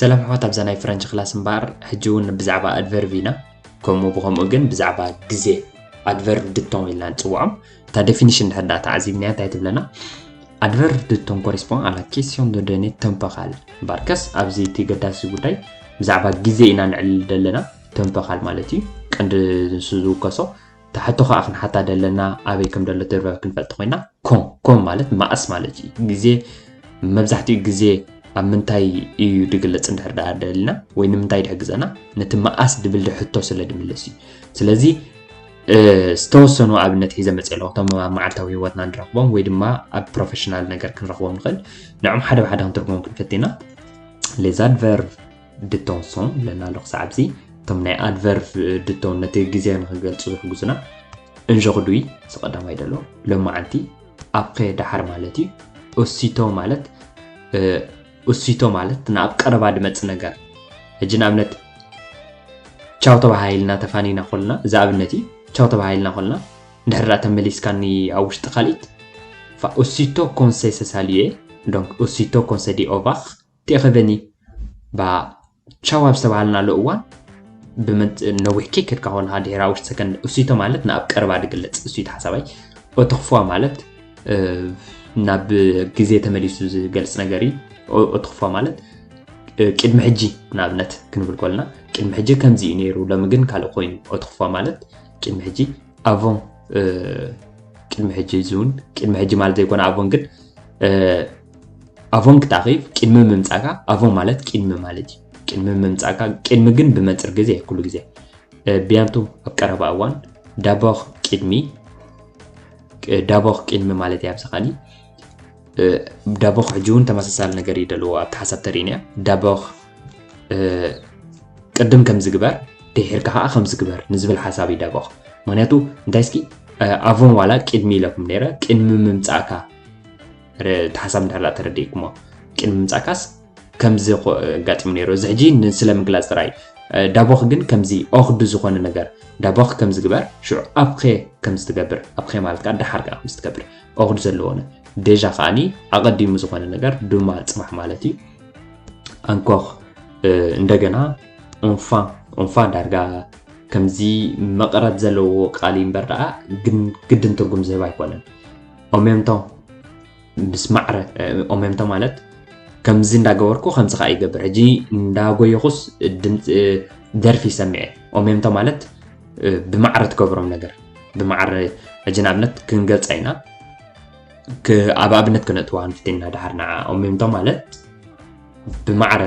ሰላም ኣሕዋት፣ ኣብዛ ናይ ፍረንች ክላስ እምበኣር ሕጂ እውን ብዛዕባ ኣድቨርብ ኢና፣ ከምኡ ብኸምኡ ግን ብዛዕባ ግዜ ኣድቨርብ ድቶን ኢልና ንፅውዖም። እታ ዴፊኒሽን እንድሕር ደኣ ተዓዚብናያ እንታይ ትብለና? ኣድቨርብ ድቶን ኮሪስፖን ኣላ ኬስዮን ዶ ደኔ ተምፖራል። እምበኣርከስ ኣብዚ እቲ ገዳሲ ጉዳይ ብዛዕባ ግዜ ኢና ንዕልል ዘለና። ተምፖራል ማለት እዩ ቀንዲ ንሱ ዝውከሶ። ታሕቶ ከዓ ክንሓታ ደለና ኣበይ ከም ደሎ ተርበብ ክንፈልጥ ኮይና ኮን ኮን ማለት ማእስ ማለት እዩ። ግዜ መብዛሕትኡ ግዜ ኣብ ምንታይ እዩ ድግለጽ እንድሕር ደኣ ደልና ወይ ንምንታይ ድሕግዘና ነቲ ማእስ ድብል ድሕቶ ስለ ድምልስ እዩ። ስለዚ ዝተወሰኑ ኣብነት ሒዘ መፅእ ኣለኹ እቶም ኣብ መዓልታዊ ህይወትና ንረኽቦም ወይ ድማ ኣብ ፕሮፌሽናል ነገር ክንረኽቦም ንኽእል። ንዕም ሓደ ብሓደ ክንትርጎም ክንፈትና። Les adverbes de temps sont ለና ኣለኹ ሰዓብዚ እቶም ናይ ኣድቨርብ ድቶን ነቲ ግዜ ንክገልፁ ዝሕግዙና። እንጀኽዱይ ዝቀዳማይ ደሎ ሎማዓንቲ ኣብኸ ደሓር ማለት እዩ። ኡሲቶ ማለት ኡሲቶ ማለት ናብ ቀረባ ድመፅ ነገር። ሕጂ ንኣብነት ቻው ተባሃሂልና ተፋኒና ኮልና እዚ ኣብነት እዩ። ቻው ተባሃሂልና ኮልና እንድሕር ደኣ ተመሊስካኒ ኣብ ውሽጢ ካልኢት ኡሲቶ ኮንሰ ሰሳልየ ዶንክ ኡሲቶ ኮንሰ ዲ ኦቫኽ ቴኸበኒ ባ ቻው ኣብ ዝተባሃልናሉ እዋን ነዊሕ ኬክ ከድካ ኮንካ ድሕራ ውሽጢ ሰከንድ እሱይቶ ማለት ንኣብ ቀረባ ድግለጽ እሱይቶ ሓሳባይ ኦተኽፍዋ ማለት ናብ ግዜ ተመሊሱ ዝገልጽ ነገር እዩ። ኦተኽፍዋ ማለት ቅድሚ ሕጂ ንኣብነት ክንብል ኮልና ቅድሚ ሕጂ ከምዚ እዩ ነይሩ ሎሚ ግን ካልእ ኮይኑ ኦተኽፍዋ ማለት ቅድሚ ሕጂ ኣቮን ቅድሚ ሕጂ ዝውን ቅድሚ ሕጂ ማለት ዘይኮነ ኣቮን ግን ኣቮን ክትኣኺብ ቅድሚ ምምጻእካ ኣቮን ማለት ቅድሚ ማለት እዩ። ቅድሚ ምምጻእካ ቅድሚ ግን ብመንጽር ግዜ ኩሉ ግዜ ቢያንቱ ኣብ ቀረባ እዋን ዳቦኽ ቅድሚ ዳቦኽ ቅድሚ ማለት እያ ብዝኻኒ ዳቦኽ ሕጂ እውን ተመሳሳሊ ነገር እዩ ደለዎ ኣብቲ ሓሳብ ተርእይና እያ ዳቦኽ ቅድም ከም ዝግበር ድሒርካ ከዓ ከም ዝግበር ንዝብል ሓሳብ እዩ ዳቦኽ ምክንያቱ እንታይ እስኪ ኣቮን ዋላ ቅድሚ ኢለኩም ነይረ ቅድሚ ምምፃእካ እቲ ሓሳብ እንድሕር ተረዲእኩሞ ቅድሚ ምምፃእካስ ከምዚ ኣጋጢሙ ነይሩ እዚ ሕጂ ንስለ ምግላፅ ጥራይ ዳቦኽ ግን ከምዚ ኦኽዱ ዝኾነ ነገር ዳቦኽ ከም ዝግበር ሽዑ ኣብኸ ከም ዝትገብር ኣብኸ ማለት ከዓ ደሓር ከዓ ከም ዝትገብር ኦኽዱ ዘለዎነ ደጃ ከዓኒ ኣቐዲሙ ዝኾነ ነገር ድማ ፅባሕ ማለት እዩ ኣንኮኽ እንደገና ኦንፋ ኦንፋ ዳርጋ ከምዚ መቐረት ዘለዎ ቃል እምበር ደኣ ግን ግድን ትርጉም ዝህብ ኣይኮነን ኦሜምቶ ምስ ማዕረ ኦሜምቶ ማለት ከምዚ እንዳገበርኩ ከምዚ ከዓ ይገብር ሕጂ እንዳጎየኹስ ደርፊ ይሰምዐ ኦሜምቶ ማለት ብማዕረ ትገብሮም ነገር ብማዕረ ሕጂ ንኣብነት ክንገልፃ ኢና ኣብ ኣብነት ክነእትዋ ክንፍትና ድሓር ንዓ ኦሜምቶ ማለት ብማዕረ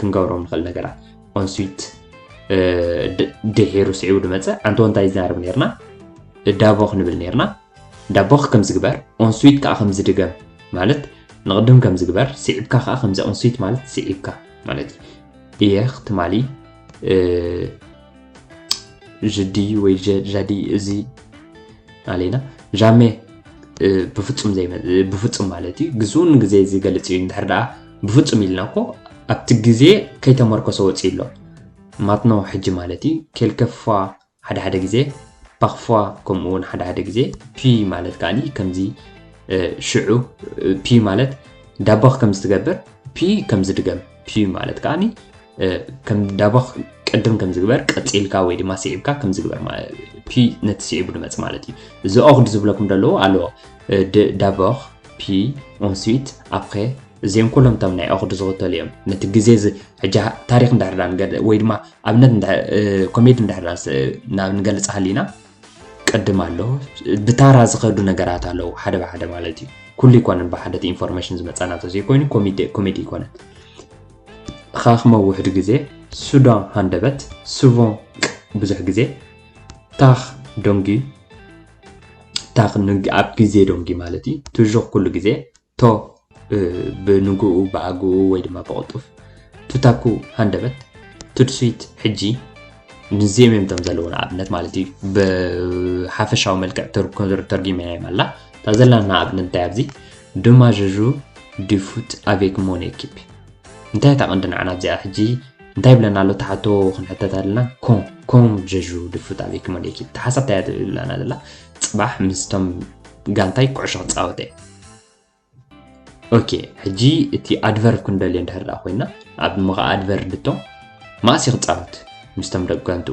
ክንገብሮም ንኽእል ነገራት ኦንስዊት ድሒሩ ስዒቡ ድመፀ ኣንተ እንታይ ዝዛረብ ነርና ዳቦ ክንብል ነርና ዳቦኽ ከም ዝግበር ኦንስዊት ከዓ ከም ዝድገም ማለት ንቕድም ከም ዝግበር ስዒብካ ከዓ ከምዚ ኦንስዊት ማለት ስዒብካ ማለት እዩ እየኽ ትማሊ ጅዲ ወይ ጃዲ እዚ ኣለና ጃሜ ብፍፁም ዘይመ ብፍፁም ማለት እዩ ግዝኡን ግዜ ዝገልፅ እዩ እንድሕር ደኣ ብፍፁም ኢልና እኮ ኣብቲ ግዜ ከይተመርኮሰ ወፂኡ ኣሎ ማትኖ ሕጂ ማለት እዩ ኬልከፋ ሓደ ሓደ ግዜ ፓኽፏ ከምኡ እውን ሓደ ሓደ ግዜ ፒ ማለት ከዓኒ ከምዚ ሽዑ ፒ ማለት ዳቦኽ ከም ዝትገብር ፒ ከም ዝድገም ፒ ማለት ከዓኒ ከም ዳቦኽ ቅድም ከም ዝግበር ቀፂልካ ወይ ድማ ስዒብካ ከም ዝግበር ፒ ነቲ ስዒቡ ድመፅ ማለት እዩ እዚ ኦኽድ ዝብለኩም ደለዎ ኣለዎ ዳቦኽ ፒ ኦንስዊት ኣብኸ እዚኦም ኩሎም እቶም ናይ ኦኽድ ዝኽተሉ እዮም ነቲ ግዜ ሕጂ ታሪክ እንድሕር ወይ ድማ ኣብነት ኮሜዲ እንድሕር ናብ ንገልፅ ሃሊና ቅድም ኣሎ ብታራ ዝኸዱ ነገራት ኣለዉ ሓደ ብሓደ ማለት እዩ ኩሉ ይኮነን ብሓደ ኢንፎርሜሽን ዝመፃና ተዘይኮይኑ ኮሜዲ ይኮነን ኻኽመ ውሕድ ግዜ ሱዳን ሃንደበት ሱቮን ብዙሕ ግዜ ታኽ ዶንጊ ታኽ ኣብ ግዜ ዶንጊ ማለት እዩ ትሹኽ ኩሉ ግዜ ቶ ብንግኡ ብኣግኡ ወይ ድማ ብቕልጡፍ ቱታኩ ሃንደበት ቱድስዊት ሕጂ ንዚኦም እዮም እቶም ዘለዉ ንኣብነት ማለት እዩ ብሓፈሻዊ መልክዕ ተርጊመ እዮም ኣላ እታ ዘለና ንኣብነት እንታይ ኣብዚ ድማ ጀጁ ዲፉት ኣቬክ ሞን ኤኪፕ እንታይ እታ ቀንዲ ንዓና ኣብዚኣ ሕጂ እንታይ ብለና ኣሎ ተሓቶ ክንሕተት ኣለና ኮም ኮም ጀጁ ዲፉት ኣቬክ ሞን ኤኪፕ ተሓሳብ እንታይ ትብለና ዘላ ፅባሕ ምስቶም ጋንታይ ኩዕሾ ክፃወተ ኦኬ፣ ሕጂ እቲ ኣድቨርብ ክንደልዮ እንድሕር ደኣ ኮይና፣ ኣብ ምኻ ኣድቨርብ ድቶ ማእሲ ክጻወት ምስቶም ደገንቱ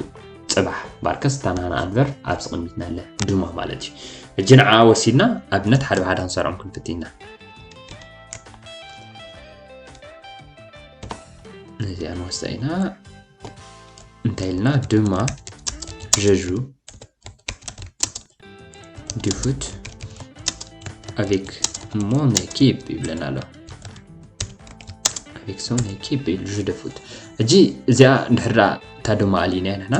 ጽባሕ ባርከስ እታ ናና ኣድቨርብ ኣብ ስቕሚትና ኣለ ድማ ማለት እዩ። ሕጂ ንዓ ወሲድና ኣብነት ሓደ ብሓደ ክንሰርዖም ክንፍት ኢና። ነዚኣ ንወስዳ ኢና። እንታይ ኢልና ድማ ጀጁ ዲፉት avec mon équipe ይብለና ኣሎ። Avec son équipe ኢሉ ጁ ደፉት። ሕጂ እዚኣ እንድሕር ደኣ እታ ድማ ኣሊና ንሕና፣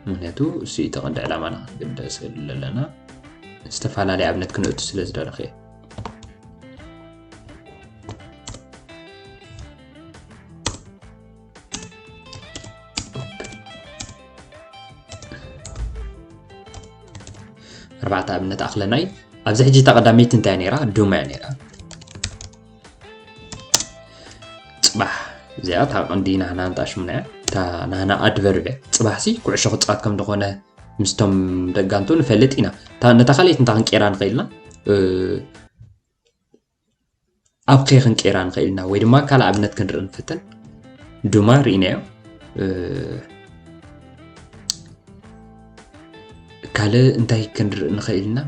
ምክንያቱ እሱ እዩ ተቐንዲ ዕላማና ክንግደሰሉ ዘለና። ዝተፈላለየ ኣብነት ክነእቱ ስለ ዝደለኹ እየ። ኣርባዕተ ኣብነት ኣኽለናይ። ኣብዚ ሕጂ እታ ቀዳመይቲ እንታይ እያ ነይራ? ዱማ እያ ነይራ። ጽባሕ፣ እዚኣ እታ ቀንዲ ናህና እንጣሽሙና እያ። እታ ናህና ኣድቨርብ እያ። ጽባሕሲ ኩዕሾ ክጻወት ከም ዝኾነ ምስቶም ደጋንቱ ንፈልጥ ኢና። እታ፣ ነታ ካልኣይቲ እንታይ ክንቀይራ ንኽእል ኢና? እ፣ ኣብ ከ ክንቀይራ ንኽእል ኢና ወይ ድማ ካልእ ኣብነት ክንርኢ ንፍትን። ዱማ ርኢናዮ። እ፣ ካልእ እንታይ ክንርኢ ንኽእል ኢና?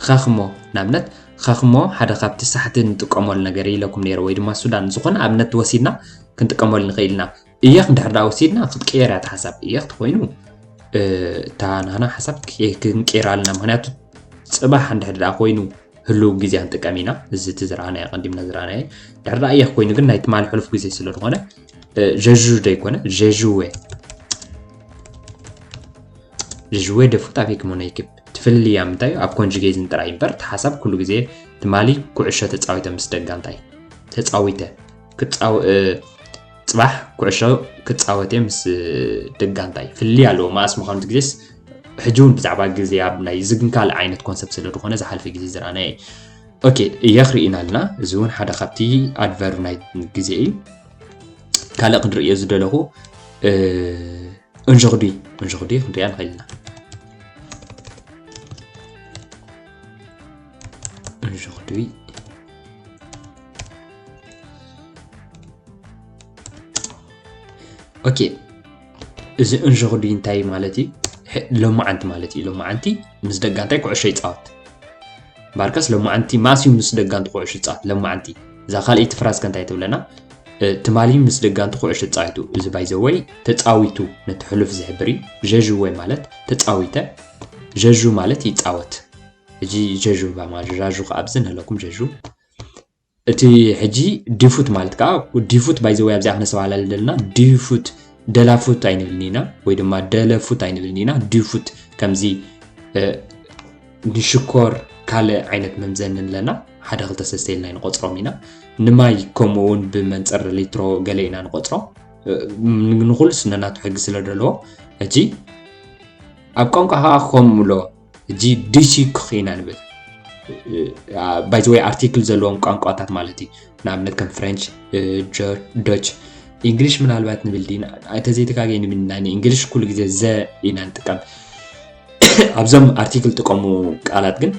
ኻኽሞ፣ ንኣብነት ኻኽሞ ሓደ ካብቲ ሳሕቲ ንጥቀመሉ ነገር ኢለኩም ነይረ፣ ወይ ድማ ሱዳን፣ ዝኾነ ኣብነት ወሲድና ክንጥቀመሉ ንኽእል ኢና። እየኽ እንድሕር ደኣ ወሲድና ክትቅየር እያ እታ ሓሳብ። እየኽ ተኾይኑ፣ እ፣ እታ ናህና ሓሳብ ክ-፣ ክንቅይራ ኣለና። ምኽንያቱ ጽባሕ እንድሕር ደኣ ኮይኑ ህሉው ግዜ ክንጥቀም ኢና። እዚ እቲ ዝረኣናዮ፣ ቀዲምና ዝረኣናዮ። እንድሕር ደኣ እየኽ ኮይኑ ግን ናይ ትማሊ ሕሉፍ ግዜ ስለ ዝኾነ፣ እ፣ ጀጁ ዶ ኣይኮነ? ጀጁዌ። ጀጁዌ ደፉት avec mon équipe። ትፍልልያ ምንታይ እዩ? ኣብ ኮንጁጌዝን ጥራይ እምበር፣ እቲ ሓሳብ ኩሉ ግዜ ትማሊ ኩዕሾ ተጻዊተ ምስ ደጋንታይ። ተጻዊተ። ክጻው-፣ እ፣ ጽባሕ ኩዕሾ ክጻወት እየ ምስ፣ እ፣ ደጋንታይ። ፍልልይ ኣለዎ። መኣስ ምዃኑ እቲ ግዜስ፣ ሕጂ እውን ብዛዕባ ግዜ ኣብ ናይ ዝግን ካልእ ዓይነት ኮንሰፕት ስለ ዝኾነ ዝሓልፈ ግዜ ዝረኣናዮ እዩ። ኦኬ፣ እየኽ ርኢና ኣለና። እዚ እውን ሓደ ካብቲ ኣድቨርብ ናይ ግዜ እዩ። ካልእ ክንርእዮ ዝደለኹ፣ እ፣ እንዥኽዱይ፣ እንዥኽዱይ ክንሪኣ ንኽእል ኢና። እንዥኽዱይ። ኦኬ፣ እዚ እንዥኽዱይ እንታይ ማለት እዩ? ሕ-፣ ሎማዓንቲ ማለት እዩ። ሎማዓንቲ ምስ ደጋንታይ ኩዕሾ ይጻወት። ባርከስ ሎማዓንቲ ማእስ እዩ ምስ ደጋንቱ ኩዕሾ ይጻወት። ሎማዓንቲ። እዛ ካልኣይቲ ፍራዝ ከ እንታይ ትብለና? እ፣ ትማሊ ምስ ደጋንቱ ኩዕሾ ተጻዊቱ። እዚ ባይ ዘ ወይ ተጻዊቱ ነቲ ሕሉፍ ዝሕብር እዩ። ጀዥዌ ማለት ተጻዊተ። ጀዥ ማለት ይጻወት። ሕጂ ጀዥ ባማ ጃዥ ከኣ ኣብዚ ንህለኩም ጀዥ። እቲ ሕጂ ዲፉት ማለት ከኣ ዲፉት ባይ ዘ ወይ ኣብዚኣ ክነስተባህላለ ዘለና ዲፉት ደላፉት ኣይንብልን ኢና ወይ ድማ ደለፉት ኣይንብልን ኢና። ዲፉት ከምዚ፣ እ፣ ንሽኮር ካልእ ዓይነት መምዘኒ ኣለና። ሓደ ክልተ ሰለስተ ኢልና ንቆጽሮም ኢና። ንማይ ከምኡ እውን ብመንጽር ሊትሮ ገለ ኢና ንቆጽሮ። እ፣ ንኹሉስ ነናቱ ሕጊ ስለ ዘለዎ፣ ሕጂ ኣብ ቋንቋ ከኣ ከምኡ ኣሎ። ሕጂ ዲሲክ ኢና ንብል። ባይ ዘ ወይ ኣርቲክል ዘለዎም ቋንቋታት ማለት እዩ። ንኣብነት ከም ፍሬንች፣ እ፣ ጆ-፣ ዶች፣ ኢንግሊሽ ምናልባት ንብል ዲና? ኣይተዘይተጋገየ ንብል ኢና። ንኢንግሊሽ ኩሉ ግዜ ዘ ኢና ንጥቀም። ኣብዞም ኣርቲክል ጥቀሙ ቃላት ግን፣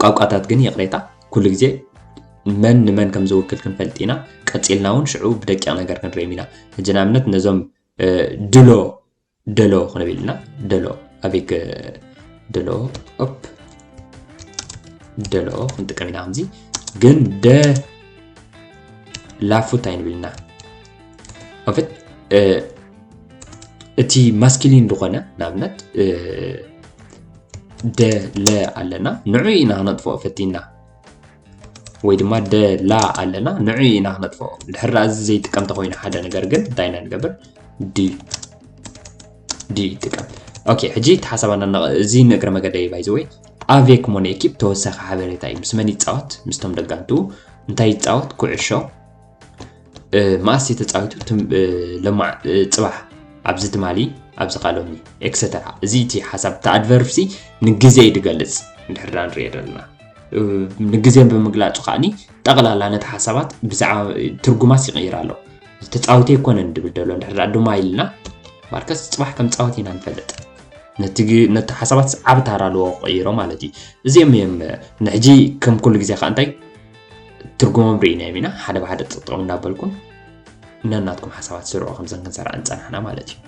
ቋንቋታት ግን ይቕሬታ፣ ኩሉ ግዜ መን ንመን ከም ዝውክል ክንፈልጥ ኢና። ቀጺልና እውን ሽዑ ብደቂቕ ነገር ክንርእዮም ኢና። ሕጂ ንኣብነት ነዞም፣ እ፣ ድሎ፣ ደሎ ክንብል ኢና። ደሎ፣ ኣቤክ፣ ደሎ፣ ኦፕ፣ ደሎ ክንጥቀም ኢና። ከምዚ ግን ደ ላፉት ኣይንብል ኢና። ኦፍት፣ እ፣ እቲ ማስኪሊን ዝኾነ ንኣብነት፣ እ፣ ደ ለ ኣለና። ንዑ ኢና ክነጥፍኦ ፈቲና። ወይ ድማ ደ ላ ኣለና። ንዑ ኢና ክነጥፍኦ። ድሕር ደኣ እዚ ዘይጥቀም ተኾይኑ ሓደ ነገር ግን እንታይ ኢና ንገብር? ዲ፣ ዲ ይጥቀም። ኦኬ፣ ሕጂ እቲ ሓሳባና እና-፣ እዚ ንእግረ መገደይ ባይ ዘ ወይ ኣቬክ ሞን ኤኪፕ ተወሳኺ ሓበሬታ እዩ። ምስ መን ይጻወት? ምስቶም ደጋንቱ። እንታይ ይጻወት? ኩዕሾ። እ፣ መኣስ ተጻዊቱ? ትም-፣ እ፣ ለማዕ-፣ እ፣ ጽባሕ፣ ኣብዚ ትማሊ፣ ኣብዚ ካልኦሚ፣ ኤክሰተራ። እዚ እቲ ሓሳብ፣ እቲ ኣድቨርብሲ ንግዜ እዩ ዝገልጽ፣ እንድሕር ደኣ ንርእዮ ዘለና። እ፣ ንግዜ ብምግላጹ ከኣኒ፣ ጠቕላላ ነቲ ሓሳባት ብዛዕባ ትርጉማስ ይቕይር ኣሎ። ተጻዊተ ኣይኮነን ድብል ደሎ፣ እንድሕር ደኣ ድማ ኢልና፣ ማርከስ ጽባሕ ከም ጻወት ኢና ንፈልጥ። ነቲ ግ-፣ ነቲ ሓሳባት ዓቢ ታራ ኣለዎ ክቕይሮ ማለት እዩ። እዚኦም እዮም፣ ንሕጂ ከም ኩሉ ግዜ ከኣ እንታይ ትርጉሞም ርኢናዮም ኢና። ሓደ ብሓደ ጥጥም እናበልኩም ነናትኩም ሓሳባት ስርዑ፣ ከምዘን ክንሰርዐን ጸናሕና ማለት እዩ።